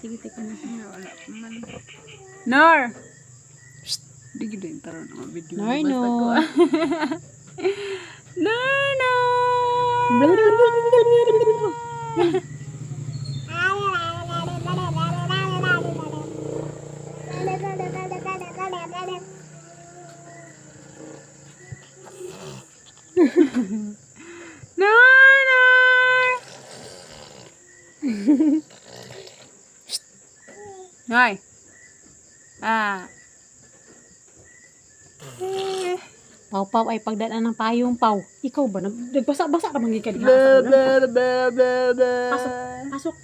Sige, teka na. Wala pa man. Nor! Shh! Di gid yung taron ang video. Nor, Basta no. ko. Nor, nor! Nor, nor! Nay. Ah. Eh. Paw paw ay pagdala ng payong, paw. Ikaw ba? Nagbasa-basa ka man gikan diha Blah, sa ulan. blah, blah, blah, blah. Pasok. Pasok.